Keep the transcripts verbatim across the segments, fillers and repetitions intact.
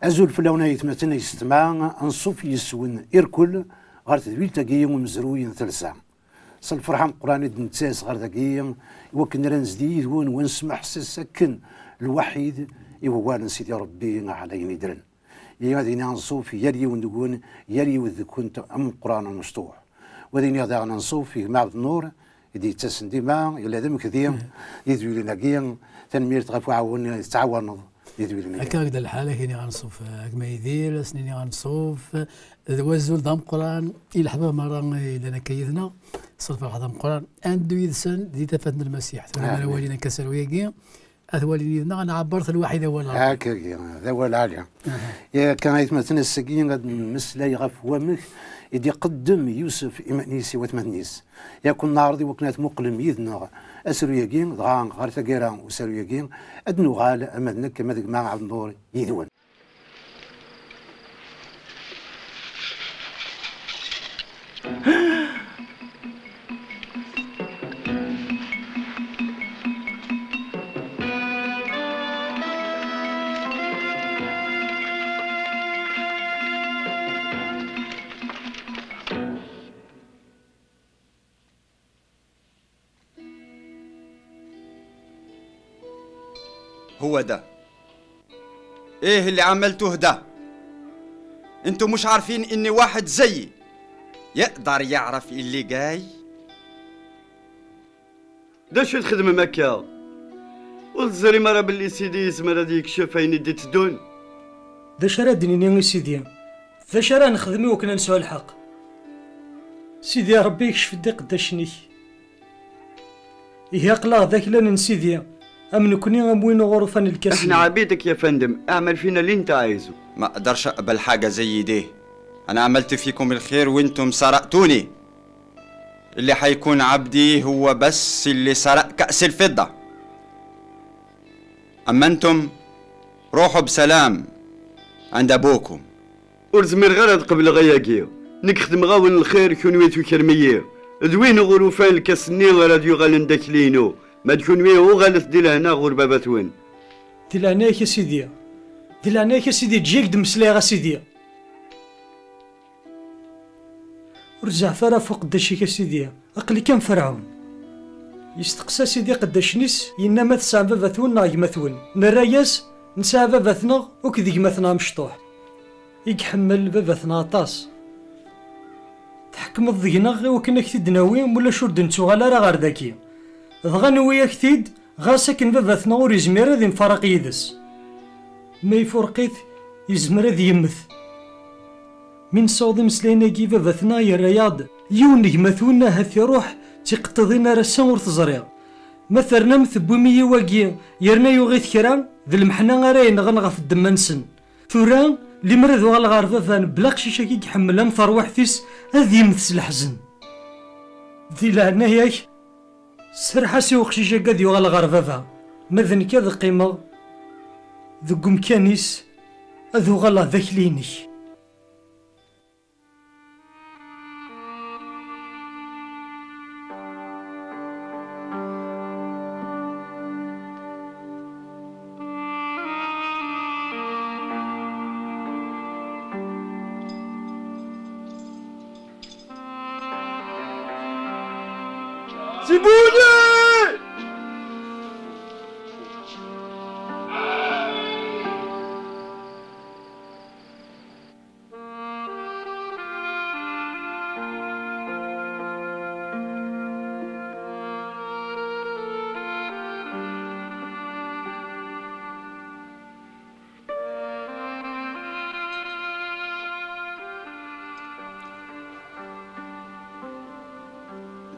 Azul fell-awen a yetmaten a yessetma, anṣuf yes-wen irkel ɣer tedwilt-agi umezruy n talsa. S lferḥ ameqqran i d-nettas ɣer dagi, i wakken ara nezdi yid-wen, wa nesmeḥses akken lwaḥid i wawal n Sidi Ṛebbi ɛlayen yeddren. Ihi ad iniɣ anṣuf yal yiwen deg-wen, yal yiwet deg-kent ameqqran amecṭuḥ. Wa ad iniɣ daɣen anṣuf i gma Ɛebd Nnur, i d-yettasen dima, yella d amekdi di tedwilin-agi. Tanemmirt ɣef uɛawen i tettɛawaneḍ di tedwilin-agi. Akka i d lḥal, ad k-iniɣ anṣuf, a gma Yidir, ad sen-iniɣ anṣuf, d wazul d ameqqran i leḥbab merra yellan akka yid-neɣ, s lferḥ d ameqqran, ad neddu yid-sen di tafat n Lmasiḥ. Tura mi ara walin akka asaru-agi, ad walin yid-neɣ, ad nɛebber s lwaḥid awal Ṛebbi. Akkagi, d awal ɛali. Aha. Akka aytmaten, ass-agi ad nemmeslay ɣef wamek i d-iqeddem Yusef iman-is i watmaten-is. Yak neɛreḍ i wakken ad tmuqlem yid-neɣ asaru-agi, dɣa ɣer taggara usaru-agi ad nuɣal ama d nekk ama d gma Ɛebd Nnur yid-wen. هو ده. ايه اللي عملتوه ده؟ انتوا مش عارفين ان واحد زيي يقدر يعرف اللي جاي؟ D acu i txedmem akka? Ur teẓrim ara belli Sidi yezmer ad yekcef ayen i d-iteddun? D acu ara d-nini i Sidi? D acu ara nexdem i wakken ad nesɛu lḥeqq? Sidi Ṛebbi yekcef-d iqeddacen-ik. Ihi aql-aɣ d aklan n Sidi, am nekni am win uɣur ufan lkas-nni. احنا عبيدك يا فندم، اعمل فينا اللي انت عايزه. ما اقدرش اقبل حاجة زي دي. انا عملت فيكم الخير وانتم سرقتوني. اللي حيكون عبدي هو بس اللي سرق كأس الفضة. أما أنتم، روحوا بسلام عند أبوكم. Ur zmireɣ ara ad qebleɣ ayagi. Nekk xedmeɣ-awen lxir, kunwi tukrem-iyi. D win uɣur ufan lkas-nni ara d-yuɣalen d akli-inu. Ma d kunwi, uɣalet di lehna ɣur baba-twen. Di leɛnaya-k a Sidi. Di leɛnaya-k a Sidi, eǧǧ-iyi ad k-d-mmeslayeɣ a Sidi. Ur zeɛɛef ara ɣef uqeddac-ik a Sidi, aql-ik am Ferɛun. Yesteqsa Sidi iqeddacen-is, yenna: "Ma tesɛam baba-twen neɣ gma-twen?" Nerra-yas: "Nesɛa baba-tneɣ akked gma-tneɣ amecṭuḥ." I iḥemmel baba-tneɣ aṭas. "Tḥekmeḍ deg-neɣ i wakken ad k-t-id-nawi, mulac ur d-nettuɣal ara ɣer dagi. Dɣa newwi-yak-t-id, ɣas akken baba-tneɣ ur yezmir ad imfaraq yid-s. Ma ifurq-it, yezmer ad yemmet." Mi nessaweḍ imeslayen-agi, baba-tneɣ yerra-yaɣ-d: "Yiwen n gma-twen ahat iruḥ d tiqeṭṭiḍin ar ass-a ur t-ẓriɣ. Ma ternam tewwim-iyi wagi, yerna yuɣ-it kra, d lmeḥna ara yenɣen ɣef ddemma-nsen. Tura, limer ad uɣaleɣ ɣer baba mebla aqcic-agi i iḥemmel am terwiḥt-is, ad yemmet s leḥzen." "Di leɛnaya-k, serreḥ-as i uqcic-agi ad yuɣal ɣer baba, ma d nekk ad qqimeɣ deg umkan-is, ad uɣaleɣ d akli-inek." سيبوني!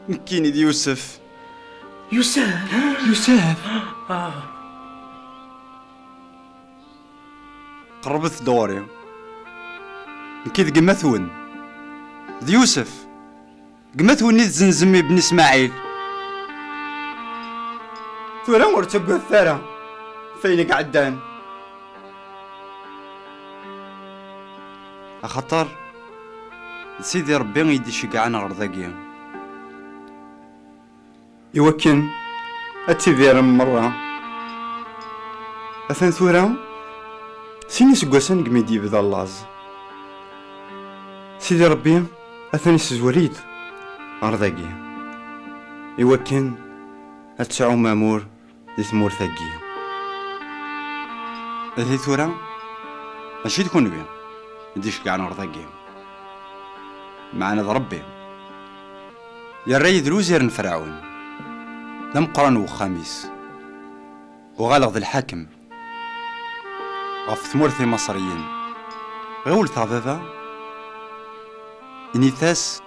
Nekkini d Yusef. Yusef! Yusef! Ah. Qerrbet-d ɣur-i. Nekki d gma-twen, d Yusef, gma-twen i tzenzem Ibn Ismaɛil. Tura ur ttaggadet ara ɣef wayen i iɛeddan, axaṭer d Sidi Ṛebbi i yi-d-iceggɛen ɣer dagi, iwakken ad tidirem merra. Atan tura sin iseggasen deg mi d-yebda llaẓ. Sidi Ṛebbi atan isezwer-iyi-d ɣer dagi, iwakken ad tesɛum amur di tmurt-agi. Ihi tura, mačči d kunwi i d-iceggɛen ɣer dagi, meɛna d Ṛebbi. Yerra-yi d luzir n Ferɛun, d ameqqran n wexxam-is. Uɣaleɣ d lḥakem ɣef tmurt n Imaṣriyen. Ɣiwlet a baba, init-as,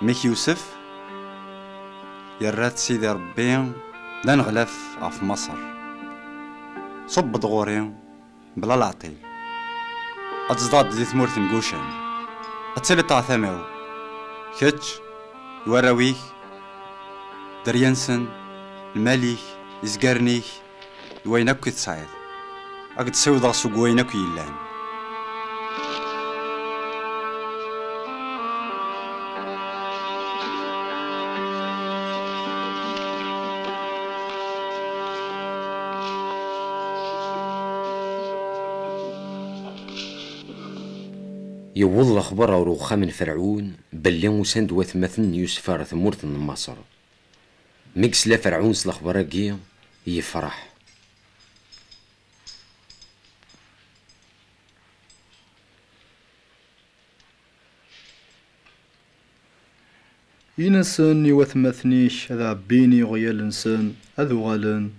mmi-k Yusef yerra-t Sidi Ṛebbi d aneɣlaf ɣef Maṣer. Ṣubb-d ɣur-i bla leɛṭil. Ad tzedɣeḍ di tmurt n Gucan. Ad tiliḍ ɣer tama-w, kečč, d warraw-ik, dderya-nsen, lmal-ik, izgaren-ik, d wayen akk i tesɛiḍ. Ad k-d-ssiwḍeɣ seg wayen akk yellan. Yewweḍ lexber ɣer uxxam n Ferɛun belli usan-d watmaten n Yusef ɣer tmurt n Maṣer. Mi yesla Ferɛun s lexber-agi, yefreḥ. Ini-asen i watmaten-ik ad ɛebbin iɣyal-nsen, ad uɣalen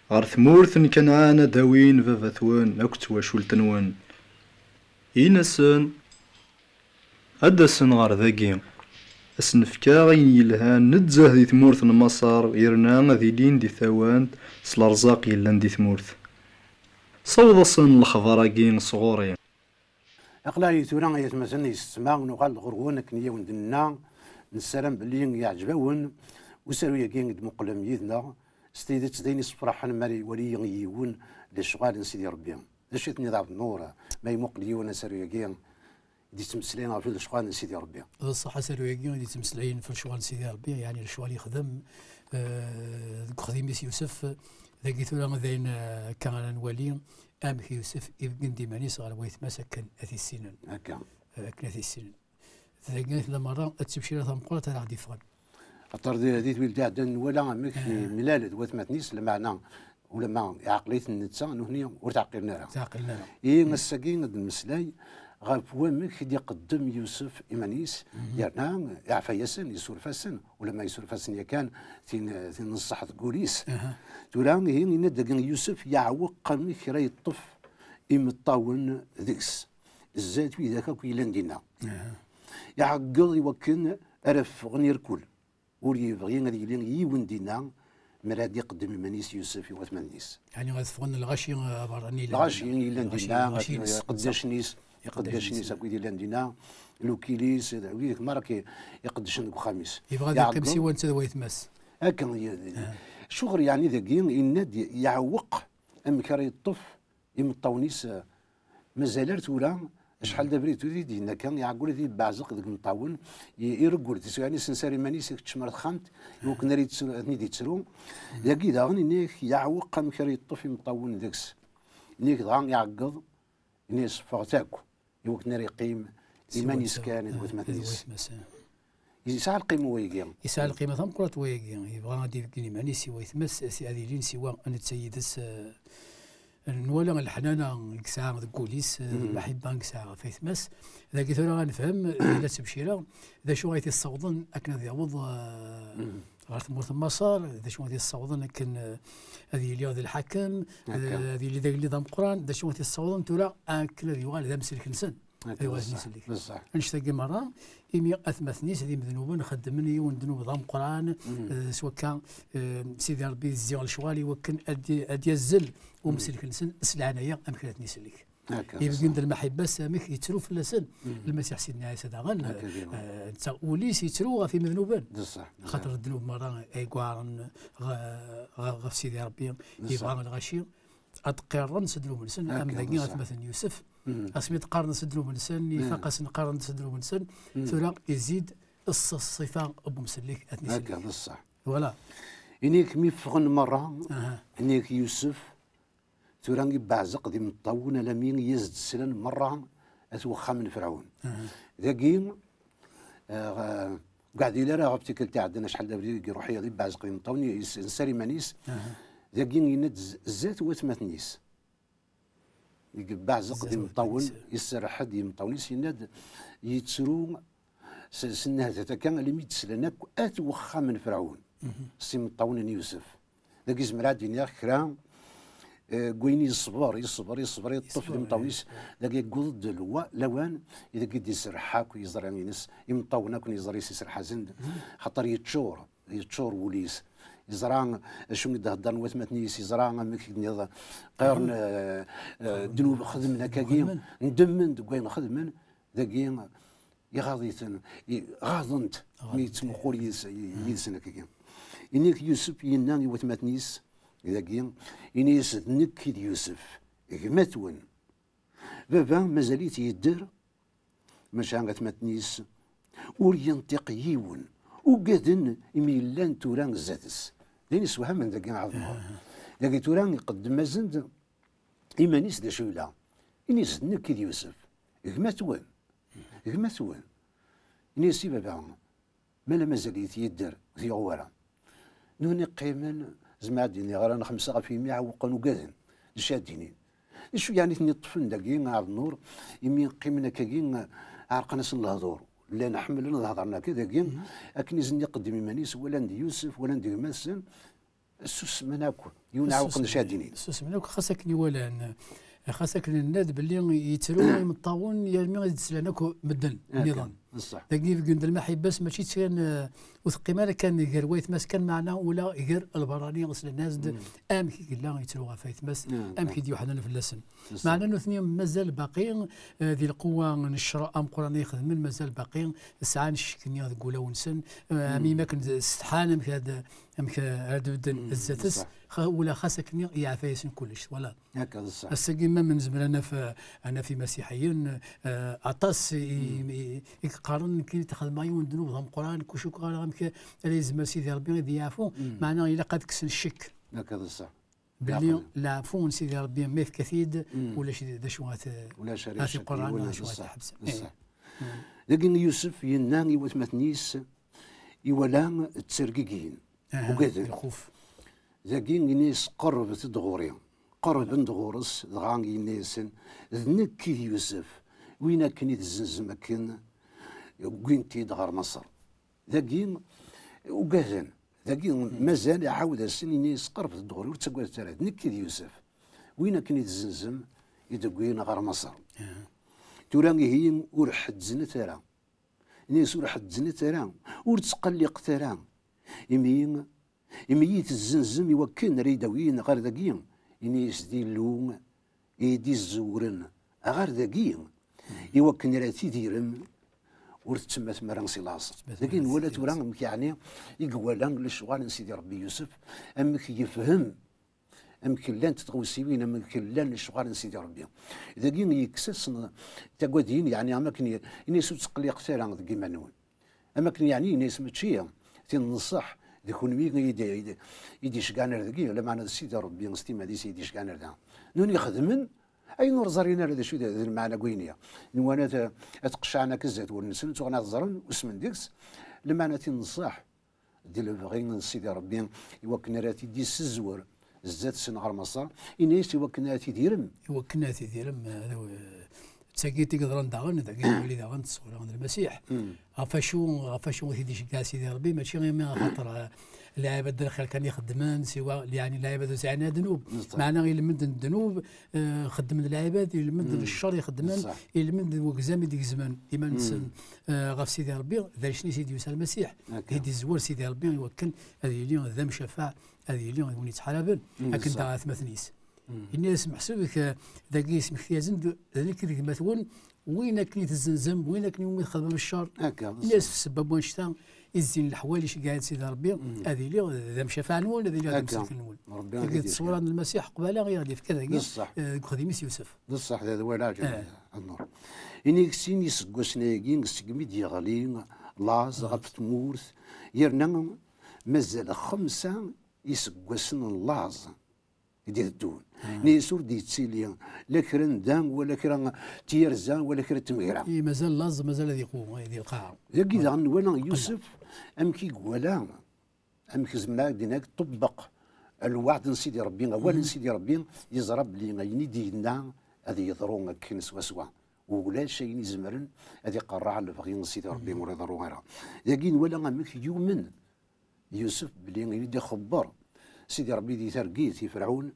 ɣer tmurt n Kanɛan, ad d-awin baba-twen akked twacult-nwen. Ini-asen ad d-asen ɣer dagi, ad sen-fkeɣ ayen yelhan nezzeh di tmurt n Maṣer, yerna ad ilin di tawant s lerẓaq yellan di tmurt. Saweḍ-asen lexbar-agi sɣur-i. Aql-aɣ tura, ay atmaten, yessetma, nuɣal ɣur-wen akken i awen-d-nenna, nessaram belli yeɛǧeb-awen usaru-agi i d-tmuqlem yid-neɣ. S tidet d ayen yessefraḥen mi ara iwali yiwen lecɣal n Sidi Ṛebbi. D acu i tenniḍ a Ɛebd Nnur, ma imuqel yiwen asaru-agi i d-yettmeslayen ɣef lecɣal n Sidi Ṛebbi? D ṣṣeḥ, asaru-agi i d-yettmeslayen ɣef lecɣal n Sidi Ṛebbi, yeɛni lecɣal yexdem, eh, deg uxdim-is Yusef. Dagi tura d ayen, eh, akka ara nwali, amek Yusef ibeggen-d iman-is ɣer wayetma-s akken ad t-issinen. Akka. Eh, akken ad t-issinen. Dagi tella merra d ttebcira tameqqrant ara ɣ-d-yeffɣen. Axaṭer di, di twildi iɛeddan nwala amek, eh, mlal d watmaten-is, lameɛna ulamma iɛqel-iten netta, nutni ur t-ɛqilen ara. Ur t-ɛqilen ara. Ihi ass-agi ad d-nemmeslay ɣef wamek i d-iqeddem Yusef iman-is, yerna iɛfa-yasen, isuref-asen, ulamma isuref-asen yakan, tin, tin n ṣṣeḥ deg wul-is. Aha. Tura, ihi, yenna-d dagi Yusef yeɛweq amek ara yeṭṭef imeṭṭawen deg-s. Zdat widak akk yellan dinna. Aha. Iɛeggeḍ i wakken ara ffɣen irkul. Ur yebɣi ad yili yiwen dinna mi ara d-iqeddem iman-is Yusef i watmaten-is. Yeɛni ad ffɣen lɣaci, eh, aberrani yellan dinna. Lɣaci yellan dinna, lɣaci-ines, iqeddacen-is, iqeddacen-is akk i yellan dinna, lukil-is, d wid merra i, iqeddcen deg uxxam-is. Yebɣa ad yeqqim siwa netta d wayetma-s. Akken, acuɣer yeɛni dagi yenna-d yeɛweq amek ara yeṭṭef imeṭṭawen-is, eh, mazal ar tura, acḥal d abrid ur t-id-yenna akka, iɛeggeḍ ad ibeɛzeq deg imeṭṭawen, i-, ireggel tiswiɛin, isensar iman-is, ikeččem ar texxamt, i wakken ara yettru, ad ten-id-yettru. Dagi daɣen, yenna-yak yeɛweq amek ara yeṭṭef imeṭṭawen deg-s. Yenna-yak dɣa iɛeggeḍ, yenna-yas ffɣet akk, i wakken ara yeqqim iman-is kan d watmaten-is. Yesɛa lqima wayagi. Yesɛa lqima tameqqrant wayagi. Yebɣa ad d-ibeggen iman-is i wayetma-s, si-, ad ilin siwa netta yid-s, eh, nwala leḥnana i yesɛa deg wul-is, eh, lmaḥibba i yesɛa ɣef wayetma-s. Dagi tura ad nefhem, eh, la ttebcira, d acu ay t-yessawḍen akken ad yaweḍ, eh, ɣer tmurt n Maṣer, d acu ay t-yessawḍen akken, eh, ad yili d lḥakem, eh, ad yili d agellid ameqqran, d acu ay t-yessawḍen tura akken ad yuɣal d amsellek-nsen. Ad iwazn isellek. Annect-agi merra, imi atmaten-is d imednuben, xeddmen yiwen ddnub d ameqqran, eh, s wakka, eh, Sidi Ṛebbi yezzi lecɣal i wakken ad d-, ad d-yazzel umsellek-nsen s leɛnaya amek ara ten-isellek. Ibeggen-d lmaḥibba-s, amek yettru fell-asen. Lmasiḥ Sidna Ɛisa daɣen, eh, netta ul-is yettru ɣef imednuben. Xaṭer ddnub merra ay yuɛren ɣ-, ɣ-, ɣef Sidi Ṛebbi, yebɣa lɣaci ad qirren s ddnub-nsen, am dagi atmaten n Yusef. Asmi d-qqaren s ddnub-nsen, ifaq-asen qqaren s ddnub-nsen, tura izid s ṣṣifa n umsellek ad ten-isellek. Voilà. Inik mi ffɣen merra, inik Yusef, tura ibbeɛzeq d imeṭṭawen alami i as-d-slan merra at wexxam n Ferɛun. Dagi, eh, ur yeɛdil ara ɣef tikkelt iɛeddan acḥal d abrid i iruḥ iḍ, ibbeɛzeq d imeṭṭawen, yessensar iman-is. Dagi yenna-d z-, zdat watmaten-is. Deg ibbeɛzeq d imeṭṭawen, iserreḥ-d i yimeṭṭawen-is, yenna-d yettru s, s nnehdat akka, alimi d-slan akk at wexxam n Ferɛun, s imeṭṭawen n Yusef. Dagi zemreɣ ad d-iniɣ kra, eh, deg wayen yeṣber, yeṣber, yeṣber, yeṭṭef d imeṭṭawen-is, dagi yewweḍ-d lwa-, lawan ideg i d-iserreḥ akk yeẓri-ines, imeṭṭawen akk n yeẓri-s iserreḥ-asen-d, xaṭer yeččur, yeččur wul-is. Yeẓra acu i d-heddren watmaten-is, yeẓra amek i d-nniḍ, qqaren, eh, eh, ddnub xedmen akkagi, ndemmen deg wayen xedmen, dagi iɣaḍ-iten, i-, ɣaḍen-t mi yettmuqul yid-, yid-sen akkagi. Inik Yusef yenna i watmaten-is dagi, ini-as: "D nekk i d Yusef, gma-twen. Baba mazal-it yedder." Maca atmaten-is ur yenṭiq yiwen, ugaden imi llan tura zdat-s. D ayen isewhamen dagi ɛeḍmeɣ. Dagi tura iqeddem-asen-d iman-is d acu yella. Ini-as: "D nekk i d Yusef, gma-twen, gma-twen." Ini-as i baba, mala mazal-it yedder, ur t-yuɣ wara. Nutni qqimen, zemreɣ ad d-iniɣ ɣran xemsa ɣef yimi ɛewqen ugaden, d acu ad d-inin. D acu yeɛni ten-iṭṭfen dagi, ɛebd Nur, imi qqimen akkagi, ɛerqen-asen lehdur. Llan ḥemmlen ad hedren akka dagi, akken i sen-iqeddem iman-is, walan-d Yusef, walan-d gma-tsen, susmen akk. Yiwen ɛewqen d acu ad d-inin. Susmen akk, xas akken i walan, xas akken nenna-d belli yettru imeṭṭawen, yal mi i d-slan akk medden nniḍen. Dagi ibeggen-d lmaḥibba-s, mačči d kan, eh, ur teqqim ara kan gar waytma-s kan, meɛna ula gar lberrani slan-as-d amek i yella yettru ɣef waytma-s, amek i d-yuḥnan fell-asen. Meɛna nutni mazal baqi, eh, di lqewwa n ccṛeɛ ameqqran ay xedmen, mazal baqi sɛan ccek-nni deg wulawen-nsen, eh, am imakken setḥan amek ad, amek ara d-bedden zdat-s, xa-, ula xas akken yeɛfa-yasen kullec, twalaḍ. Akka d ṣṣeḥ. Ass-agi ma nezmer ad naf, ad naf imasiḥiyen, eh, aṭas i, i, i yeqqaren, "Nekk xedmeɣ yiwen ddnub d ameqqran, kuc ur k-ɣriɣ amek ara yezmer Sidi Ṛebbi ad yeɛfu." Meɛna ilaq ad kksen ccek. Akka d ṣṣeḥ. Belli leɛfu n Sidi Ṛebbi ma yefka-t-id, ulac d acu ad t-, ulac ara ad t-iqerren, d acu ad t-iḥebsen. Dagi Yusef yenna i watmaten-is, iwala ttergigin, ugaden. Lxuf. Dagi ini-as: "Qerrbet-d ɣur-i." Qerrben-d ɣur-s, dɣa yenna-yasen: "D nekk i d Yusef, win akken i tzenzem akken, wwin-t-id ɣer Maṣer." Dagi ugaden, dagi mazal iɛawed-asen, ini-as: "Qerrbet-d ɣur-i, ur ttagadet ara, d nekk i d Yusef, win akken i tzenzem i d-wwin ɣer Maṣer." Tura ihi ur ḥezznet ara. Ini-as: "Ur ḥezznet ara, ur ttqelliqet ara. Imi, imi i tezzenzem i wakken ara yi-d-awin ɣer dagi." Ini-as: "D Illu i yi-d-izzewren ɣer dagi, i wakken ara tidirem, ur tettemmatem ara si laẓ." Dagi nwala tura amek yeɛni i iwala lecɣal n Sidi Ṛebbi Yusef, amek yefhem amek llant tɣawsiwin, amek llan lecɣal n Sidi Ṛebbi. Dagi yekkes-asen tagadin, yeɛni am akken i-, ini-as: "Ur ttqelliqet ara deg iman-nwen." Am akken yeɛni ini-as: "Mačči tin n ṣṣeḥ, d kunwi i d-, i d-, i d-iceggɛen ar dagi, lameɛna d Sidi Ṛebbi s timmad-is i d-iceggɛen ar da." Nutni xedmen ayen ur ẓrin ara d acu d, d lmeɛna n wayen-nni. Nwan ad, ad qeccɛen akka zdat wul-nsen, tuɣen ad ẓren, usmen deg-s, lameɛna tin n ṣṣeḥ, di lebɣi n Sidi Ṛebbi, i wakken ara t-id-issezwer zdat-sen ɣer Maṣer, ini-as i wakken ara t-id-irem. I wakken ara t-id-irem, eh, d aw-, d tagi i yeḍran daɣen, dagi wali daɣen d ṣṣura n Lmasiḥ. Ɣef acu, ɣef acu i t-id-iceggeɛ Sidi Ṛebbi, mačči imi axaṭer, eh, lɛibad n lxir kan i xeddmen, siwa, yeɛni lɛibad ur sɛin ara ddnub. Meɛna ilmend n ddnub, eh, xeddmen lɛibad, ilmend n ccer i xeddmen, ilmend n wegzam i d-gezmen iman-nsen, eh, ɣef Sidi Ṛebbi, d annect-nni i d-yusa Lmasiḥ. I d-izwer Sidi Ṛebbi i wakken ad yili d amcafeɛ, ad yili d win yettḥaraben, akken daɣ atmaten-is. Yenna-yas: "Meḥsub-ik, eh, dagi yesmekti-yasen-d, d nekk d gma-twen, win akken i tezzenzem, win akken iwumi txedmem ccer." Akka, d ṣṣeḥ. Yenna-yas: "F ssebba n wannect-a i zzin leḥwal, iceggeɛ-d Sidi Ṛebbi, ad iliɣ d amcafaɛ-nwen, ad iliɣ d amsellek-nwen." Ṛebbi ad d-yefk. Tagi d ṣṣura n Lmasiḥ qbala i ɣ-d-yefka dagi, eh, deg uxeddim-is Yusef. D ṣṣeḥ, d awal ɛǧib, a Nuṛ. Ini-k sin iseggasen-agi segmi d-yeɣli laẓ ɣef tmurt, yerna mazal xemsa iseggasen n laẓ i d-iteddun. Ini-as ur d-yettili la kra n da, wala kra n tyerza, wala kra n tmegra. I mazal laẓ, mazal ad iqu di lqaɛa. Dagi daɣen nwala Yusef amek i iwala, amek zemreɣ ad d-iniɣ, ṭebbeq lweɛd n Sidi Ṛebbi, awal n Sidi Ṛebbi, yeẓra belli ayen i d-yenna ad yeḍru akken swaswa. Ulac ayen izemren ad iqerreɛ lebɣi n Sidi Ṛebbi, ur iḍerru ara. Dagi nwala amek yumen Yusef belli ayen i d-ixebber Sidi Ṛebbi di targit i Ferɛun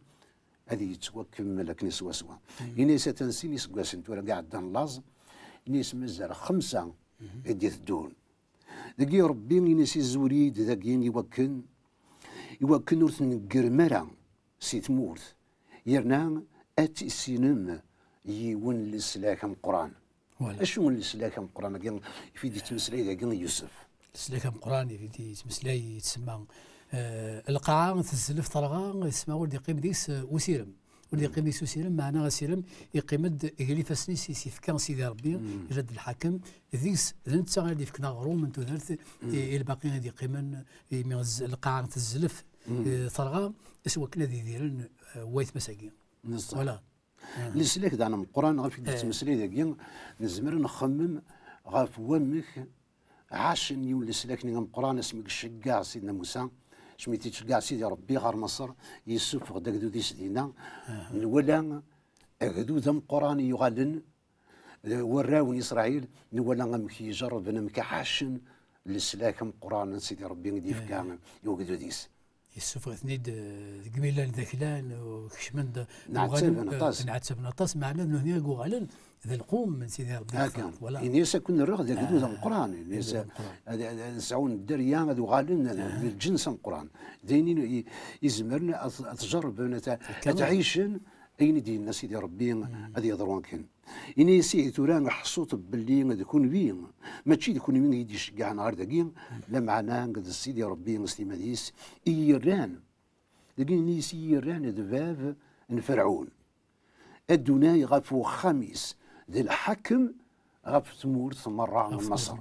ad yettwakemmel akken swaswa. Ini-as atan sin iseggasen tura i iɛeddan laẓ, ini-as mazal xemsa i d-iteddun. Dagi Ṛebbi ini-as izwir-iyi-d dagi i wakken, i wakken ur tneggrem ara si tmurt, yerna ad tissinem yiwen n leslak ameqqran. Voilà. Acu n leslak ameqqran-agi i fi d-yettmeslay dagi Yusef? Leslak ameqqran i fi d-yettmeslay yettsemma, eh, lqaɛa tezlef terɣa, yettsemma ur d-iqqim deg-s, eh, usirem. Ur d-iqqim deg-s usirem, meɛna asirem iqqim-d gar ifassen-is i s-yefka Sidi Ṛebbi, yerra-d lḥakem, deg-s d netta ara d-yefken aɣrum n tudert i, i lbaqi i d-yeqqimen, imi z-, lqaɛa tezlef, eh, terɣa, s wakken ad idiren, eh, waytma-s-agi. Neṣṣeḥ. Voilà. Leslak daɣen ameqqran ɣef i d-tettmeslay dagi, nezmer ad nxemmem ɣef wamek ɛacen yiwen leslak-nni ameqqran asmi i iceggeɛ Sidna Musa, asmi i t-iceggeɛ Sidi Ṛebbi ɣer Maṣer, yessufeɣ-d agdud-is dinna, nwala agdud ameqqran i yuɣalen, eh, warraw n Isṛayil, nwala amek i jerrben, amek ɛacen leslak ameqqran n Sidi Ṛebbi i d-yefka i ugdud-is. Yessufeɣ-iten-id, eh, deg mi llan d aklan, u kecmen-d, nɛettaben aṭas. Nɛettaben aṭas, meɛna d nutni i yuɣalen d lqum n Sidi Ṛebbi. Akka. Voilà. Ini-as ad ken-rreɣ d agdud ameqqran. Ini-as ad, ad, ad sɛun dderya, ad uɣalen d lǧens ameqqran. D ayen i, i, izemren ad, ad t-jerrben, ad, ad ɛicen ayen i d-yenna Sidi Ṛebbi ad yeḍru akken. Ini-as ihi tura ḥṣut belli d kunwi, mačči d kunwi i yi-d-iceggɛen ɣer dagi, lameɛna d Sidi Ṛebbi s timmad-is i yi-yerran. Dagi ini-as i yi-yerran d bab n Ferɛun. Adunay ɣef uxxam-is d lḥakem ɣef tmurt merra n Maṣer.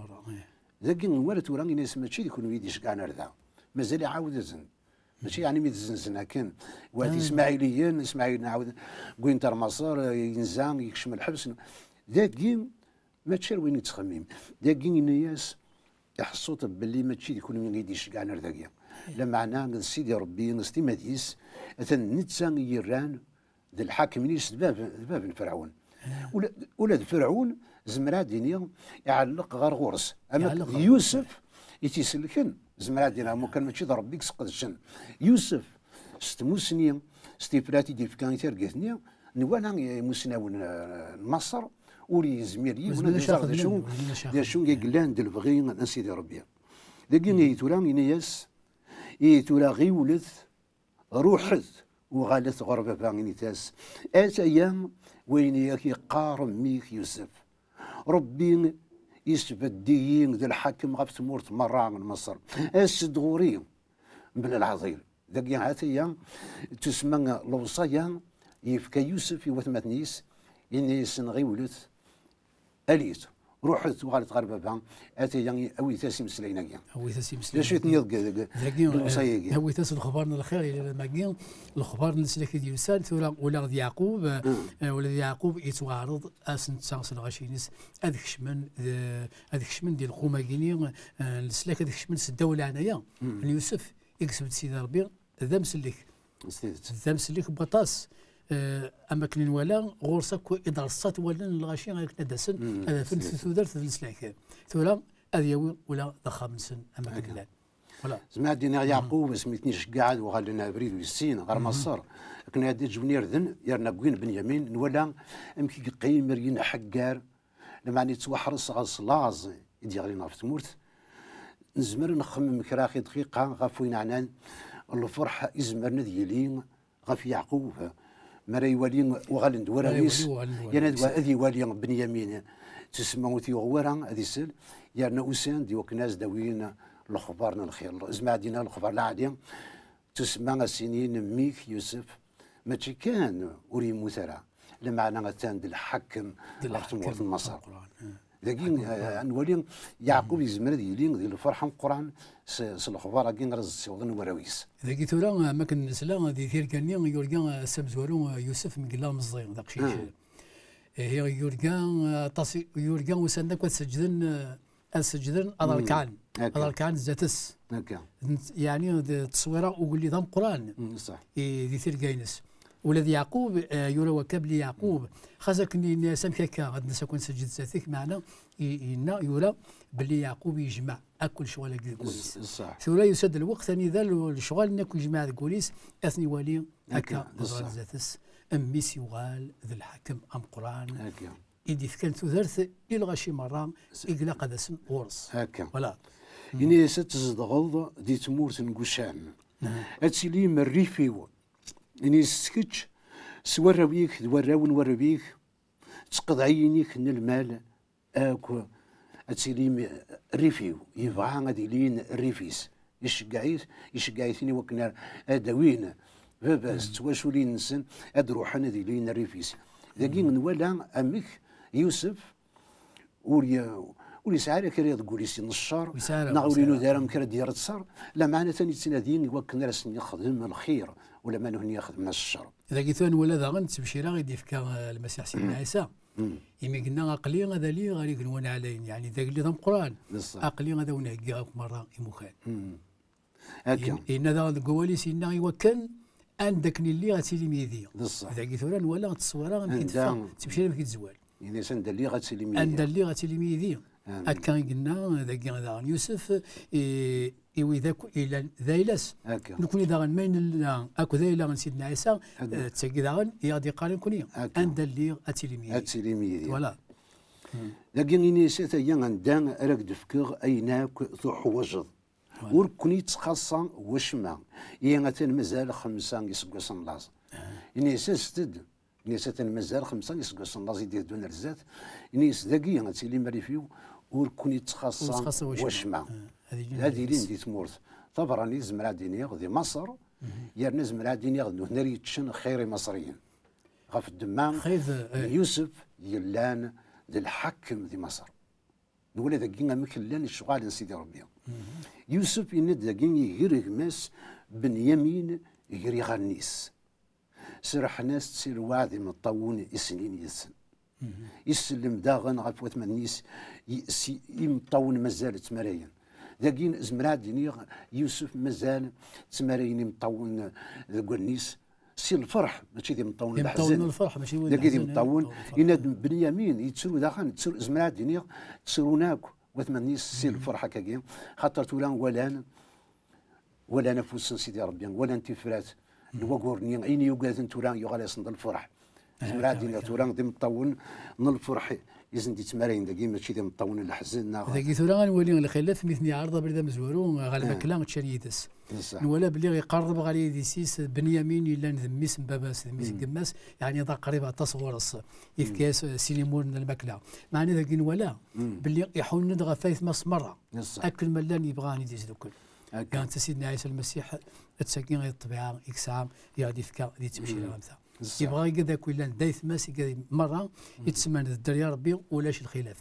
Dagi nwala tura ini-as mačči d kunwi i d-iceggɛen ar da. Mazal iɛawed-asen. Mačči yeɛni mi d-zzenzen akken. Wad Ismaɛiliyen, Ismaɛil nɛawed, wwin-t ar Maṣer, eh, yenza, yekcem lḥebs. Dagi, mačči ar wayen i yettxemmim. Dagi, yenna-yas, iḥṣu-t belli mačči d kunwi i d-iceggɛen ar dagi. Lameɛna d Sidi Ṛebbi, s timmad-is, atan netta i yerran d lḥakem-nni, d bab, d bab n Ferɛun. Ula, ula d Ferɛun, zemreɣ ad d-iniɣ, iɛelleq ɣer ɣur-s. Ama d Yusef i t-iselken, zemreɣ ad d-iniɣ, mukan mačči d Ṛebbi i yesqedcen. Yusef, s tmusni, s tifrat i d-yefka i targit-nni, nwala imusnawen, eh, n Maṣer, ur yezmir yiwen ad iẓer d acu, d acu i yellan d lebɣi n Sidi Ṛebbi. Dagi ihi tura, ini-yas, ihi tura ɣiwlet, ruḥet, uɣalet ɣer baba, init-as, ataya wayen i ak-yeqqar mmi-k Yusef. Ṛebbi isbedd-iyi d lḥakem ɣef tmurt merra n Maṣer. As-d ɣur-i, mebla leɛḍil. Dagi, ha-t-aya, tusemma lewṣaya yefka Yusef i watmaten-is, ini-asen, ɣiwlet, alit, ruḥet, uɣalet ɣer baba, ataya, awit-as imeslayen-agi. Awit-as imeslayen-agi. D acu i tenniḍ deg, deg, dagi, deg lewṣaya-agi? Eh, awit-as lexbar n lxir, i lmagi, lexbar n leslak i d-yusan, tura ula d Yeɛqub, eh, ula d Yeɛqub yettwaɛreḍ-as netta s lɣaci-ines ad kecmen, eh, ad kecmen di lqum-agi-ni, eh, n leslak, ad kecmen seddaw leɛnaya n Yusef. I yesbedd Sidi Ṛebbi d amsellek. S tidet. D amsellek n waṭas, eh, am akken i nwala, ɣur-s akk iderṣat wallen n lɣaci akken ad d-asen, ad afen s tidet, tudert d leslak. Tura ad yawi ula d axxam-nsen am akken llan. Voilà. Zemreɣ ad d-iniɣ Yeɛqub, asmi ten-iceggeɛ ad uɣalen abrid wis sin ɣer Maṣer, akken ad d-ǧǧun irden, yerna ggin Benyamin, nwala amek i yeqqim ar yenḥeggar, lameɛna yettwaḥres ɣer s laẓ i d-yeɣlin ɣef tmurt. Nezmer ad nxemmem kra i dqiqa ɣef wayen ɛnan lferḥ izemren ad yili ɣef Yeɛqub, Mi ara iwali uɣalen-d warraw-is, yerna ad iwali Benyamin, tusma ur t-yuɣ wara ad isel, yerna usan-d iwakken ad as-d-awin lexbar n lxir. Zmeɛ ad d-iniɣ lexbar lɛali, tusma ad s-inin mmi-k Yusef, mačči kan ur yemmut ara, lameɛna atan d lḥakem ɣef tmurt n Maṣer. Dagi, eh, ad nwali Yeɛqub yezmer ad yili di lferḥ ameqqran s, s lexbar-agi ara s-ssiwḍen warraw-is. Dagi tura, eh, mi akken nesla di tirga-nni, yurga, eh, ass amezwaru, eh, Yusef mi yella meẓẓi, d aqcic. Ihi yurga, eh, aṭas i, yurga ussan-d akk ad seǧden, eh, ad seǧden, ad rekɛen. Ad rekɛen zdat-s. Yeɛni d tteswira ugellid ameqqran i, di tirga-ines. Ula d Yeɛqub, eh, yura wakka belli Yeɛqub, xas akken yenna-yas amek akka, ad nnes akk ad nseǧǧed zdat-k, meɛna i, yenna, yura belli Yeɛqub yejmeɛ akk lecɣal-agi deg wul-is. Tura yusa-d lweqt anida l-, lecɣal-nni akk yejmeɛ deg wul-is, ad ten-iwali akka, d ẓẓal zdat-s, mmi-s yuɣal d lḥakem ameqqran i d-ifkan tudert i lɣaci merra i ilaq ad asen ɣur-s. Akka. Voilà. Ini-as ad tzedɣeḍ di tmurt n Gucan. Ad tilim rrif-iw. Ini-as kečč s warraw-ik d warraw n warraw-ik, d tqeḍɛiyin-ik n lmal akk, ad tilim rrif-iw. Yebɣa ad ilin rrif-is. Iceggeɛ-it, iceggeɛ-iten i wakken ar-, ad d-awin baba-s d twaculin-nsen, ad ruḥen ad ilin rrif-is. Dagi nwala amek Yusef ur ye-, ur yesɛi ara kra deg wul-is n ccer, neɣ ur inuda ara amek ara d-yerr ttṣer, lameɛna atan yettnadi i wakken ara sen-yexdem lxir, ula ma nutni xedmen-as ccer. Dagi tura nwala daɣen ttebcira i d-yefka, eh, Lmasiḥ Sidna Ɛisa. Imi yenna, aql-i ad aliɣ ɣer igenwan ɛlayen, yeɛni d agellid ameqqran. Aql-i ad awen-heggiɣ akk merra imukan. Akka. Yen-, yenna daɣen deg wawal-is, yenna i wakken anda akken i lliɣ ad tilim yid-i. Dagi tura nwala tteswira amek i d-teffeɣ, ttebcira amek i d-tezwal. Yenna-as anda lliɣ ad tilim yid-i. Anda lliɣ ad tilim yid-i. Akka i yenna dagi daɣen Yusef i, i wid akk yellan d ayla-s. Akka. Nekni daɣen ma nella akked ayla n Sidna Ɛisa, eh, d tagi daɣen i aɣ-d-yeqqar i nekni, anda lliɣ ad tilim yid-i. Ad tilim yid-i. Voilà. Dagi ini-as, ataya anda ara k-d-fkeɣ ayen akk tuḥwaǧeḍ. Ur ken-yettxaṣṣa wacemma. Ihi atan mazal xemsa iseggasen n laẓ. Ini-as, aset-d. Ini-as, atan mazal xemsa iseggasen n laẓ i d-iteddun ar zdat. Ini-as, dagi ad tilim rrif-iw, ur ken-yettxaṣṣa wacemma. Ad ilin di tmurt. Taberranit, zemreɣ ad d-iniɣ, di Maṣer, yerna zemreɣ ad d-iniɣ d nutni ara yeččen xir Imaṣriyen. Ɣef ddemma n Yusef yellan d lḥakem di Maṣer. Nwala dagi amek llan lecɣal n Sidi Ṛebbi. Yusef yenna-d dagi iger gma-s Benyamin gar iɣallen-is. Serrḥen-as-tt i lweɛd imeṭṭawen i snin yid-sen. Isellem daɣen ɣef watmaten-is i, s imeṭṭawen mazal ttmarayen. Dagi zemreɣ ad d-iniɣ Yusef mazal ttmarayen imeṭṭawen deg wallen-is. Si lferḥ, mačči d imeṭṭawen n leḥzen. Dagi d imeṭṭawen, yenna-d Benyamin, yettru daɣen, yettru, zemreɣ ad d-iniɣ, ttrun akk watmaten-is si lferḥ akkagi, xaṭer tura walan, walan afus n Sidi Ṛebbi, walan tifrat n wayyur-nni, ayen i ugaden tura yuɣal-asen d lferḥ. Zemreɣ ad d-iniɣ tura d imeṭṭawen n lferḥ i sen-d-yettmarayen dagi, mačči d imeṭṭawen n leḥzen, neɣ. Dagi tura ad nwali lxilaf mi ten-yeɛreḍ abrid amezwaru ɣer lmakla ččan yid-s. Nwala belli iqerreb ɣer yidis-is Benyamin, yellan d mmi-s n baba-s, d mmi-s n yemma-s, yeɛni d aqrib aṭas ɣur-s. Yefka-yas, eh, sin imur n lmakla. Meɛna dagi nwala belli iḥunn-d ɣef aytma-s merra. Akken ma llan yebɣa ad yesdukkel. Yeɛni Sidna Ɛisa Lmasiḥ, d tagi i d ṭṭbiɛa i yesɛa, i aɣ-d-yefka di tebcira am ta. Yebɣa igad akk yellan d aytma-s, igad merra, i d-semman d dderya Ṛebbi, ulac lxilaf.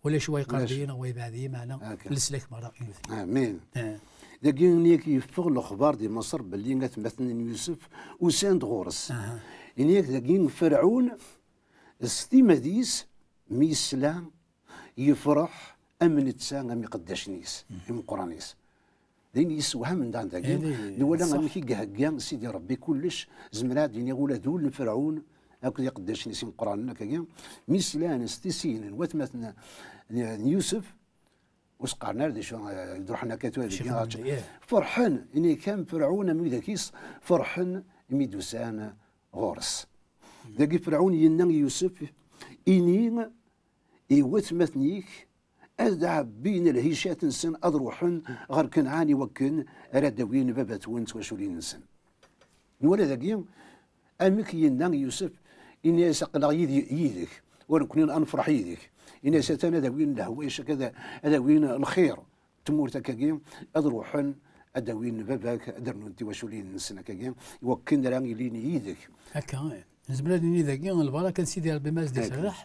Ulac wa iqerreb-iyi neɣ wa yebɛed-iyi, meɛna leslak merra i nutni. Amin. Dagi ini-ak yeffeɣ lexbar di Maṣer belli atmaten n Yusef usan-d ɣur-s. Ini-ak dagi Ferɛun s timmad-is mi yesla yefreḥ am netta am iqeddacen-is, imeqqranen-is. D ayen yessewhamen daɣen dagi, nwala amek i ihegga Sidi Ṛebbi kullec, zemreɣ ad d-iniɣ ula d ul n Ferɛun akked iqeddacen-is imeqqranen akkagi, mi slan s tisin n watmaten n, n Yusef, ur s-qqaren ara d acu, eh, d-ruḥen akka tura dagi, ferḥen, ini kan Ferɛun am widak-is, ferḥen imi d-usan ɣur-s. Dagi Ferɛun yenna i Yusef, ini i watmaten-ik ad ɛebbin lhicat-nsen, ad ruḥen ɣer Kanɛan i wakken ara d-awin baba-twen d twaculin-nsen. Nwala dagi Amek yenna Yusef, ini-as aql-aɣ yid-, yid-k, wa nekkni ad nefreḥ yid-k. Ini-as atan ad awin lehwayec akka, ad, ad awin lxir, tmurt akkagi, ad ruḥen, ad awin baba-k, ad rnun tiwaculin-nsen akkagi, iwakken ara ilin yid-k. Akka, eh. Nezmer ad nini dagi, lbaraka n Sidi Rebbi ma as-d-iserreḥ,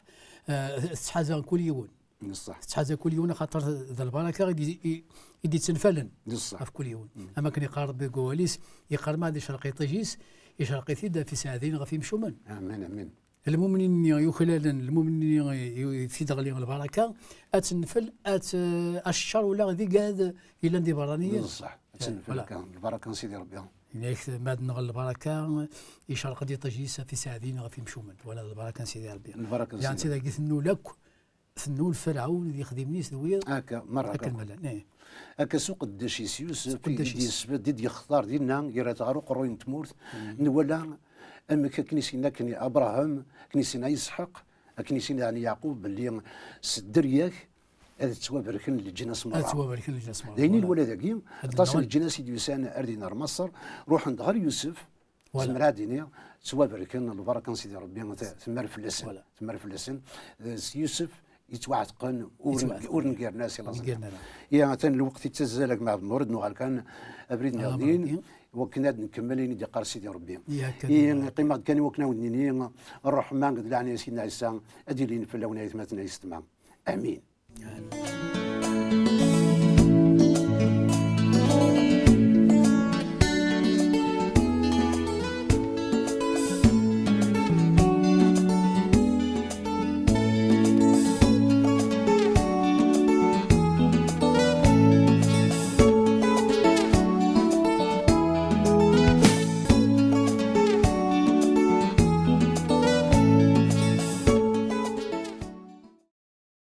eh, tettḥaza kul yiwen. Tettḥaza kul yiwen, axaṭer d lbaraka i d-, i, i d-ittenfalen ɣef kul yiwen. Am akken iqqar Rebbi deg wawal-is, iqqar ma ad icreq iṭij-is, icreq-it-id ɣef iseɛdiyen, ɣef imcumen. Amin, amin. Lmumnin-nni yuklalen, lmumnin-nni i, i, i t-id-ɣli lbaraka, ad tenfel, ad t-, accer ula d igad yellan d iberraniyen. Ad tenfel akka, lbaraka n Sidi Rebbi. Yenna-yak ma ad nɣel lbaraka, icreq-d iṭij-is ɣef iseɛdiyen, ɣef imcumen. Wala lbaraka n Sidi Rebbi. Lbaraka n Sidi Rebbi. Yeɛni dagi tennul akk, tennul Ferɛun d yexdimen-is d wiyaḍ. Akka, merra akka. Akken ma llan, eh. Akka s uqeddac-is Yusef, i d-yesbedd, i d-yextar dinna, yerra-t ɣer uqerruy n tmurt, nwala amek akken i s-yenna akken i Abraham, akken i s-yenna Isḥaq, akken i s-yenna daɣen Yeɛqub, belli s dderya-k ad ttwaberken leǧnas merra. Ad ttwaberken leǧnas merra. D ayen i nwala dagi, aṭas n leǧnas i d-yusan ar din ar Maṣer, ruḥen-d ɣer Yusef, zemreɣ ad iniɣ, ttwaberken, lbaraka n Sidi Rebbi, t-, temmer fell-asen. Temmer fell-asen. Eh, s Yusef yettwaɛetqen, ur, ur negren ara si laẓ. Atan lweqt yettazzal, a gma Ɛebdennur, ad nuɣal kan abrid nniḍen, wakken ad nkemmel ayen i d-yeqqar Sidi Rebbi. Qqimeɣ-d kan i wakken ad wen-nini, ṛṛeḥma d leɛnaya n Sidna Ɛisa ad ilin fell-awen, ay atmaten, ay yessetma. Amin.